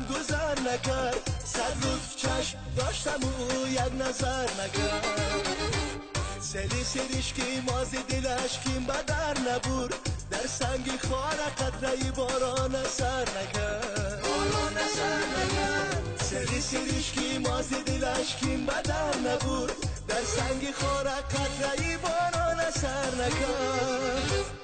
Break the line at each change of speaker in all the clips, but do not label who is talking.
من گذر نکرد. صد لطف چشم داشتم او یک نظر نکرد. سری سریش که مازی دلش کیم بدر نبود، در سنگ خاره قطره باران اثر نکرد. باران اثر نکرد. سری سریش که مازی دلش کیم بدر نبود، در سنگ خاره قطره باران اثر نکرد.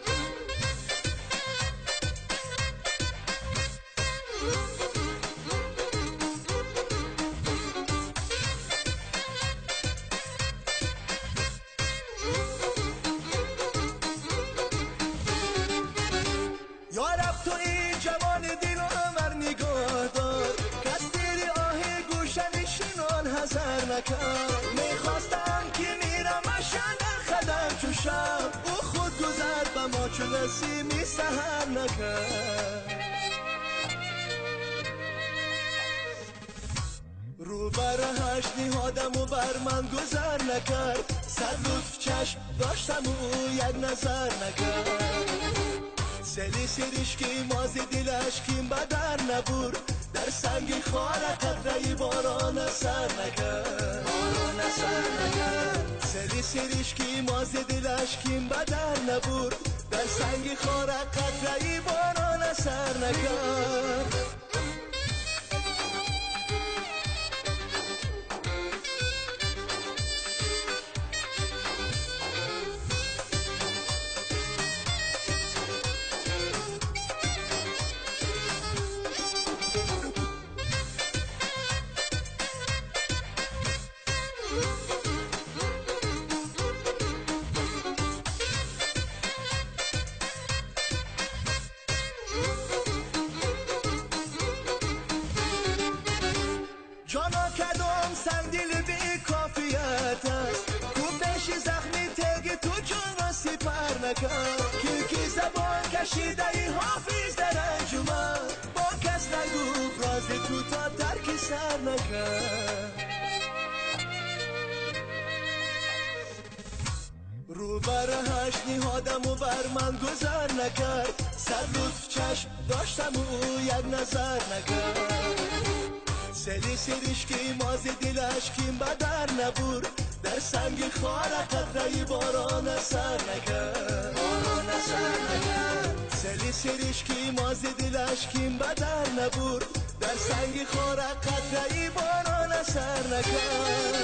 میخواستم که میرم در خدم چو شب، او خود گذر به ما چو نسیمی سحر نکرد. رو برهش نهادم و بر من گذر نکرد. صد لطف چشم داشتم او یک نظر نکرد. سری سریش که مازی دلش کیم بدر نبود، در سنگ خاره قطره باران اثر نکرد. باران اثر نکرد. سری سریش که مازی دلش کیم بدر نبود، در سنگ خاره قطره باران اثر نکرد. جانا کدام سنگدل بی کافیت است، کو پیش زخمی ترگ تو جان را سپر نکرد. کی زبان کشیده ای حافظ در انجمن، با کس نگفت راز تو تا ترک سر نکرد. رو برهش نهادم و بر من گذر نکرد. صد لطف چشم داشتم او یک نظر نکرد. سری سریش که مازی دلش کیم بدر نبود، در سنگ خاره قطره باران اثر نکرد. باران اثر نکرد. سری سریش که مازی دلش کیم بدر نبود، در سنگ خاره قطره باران اثر نکرد.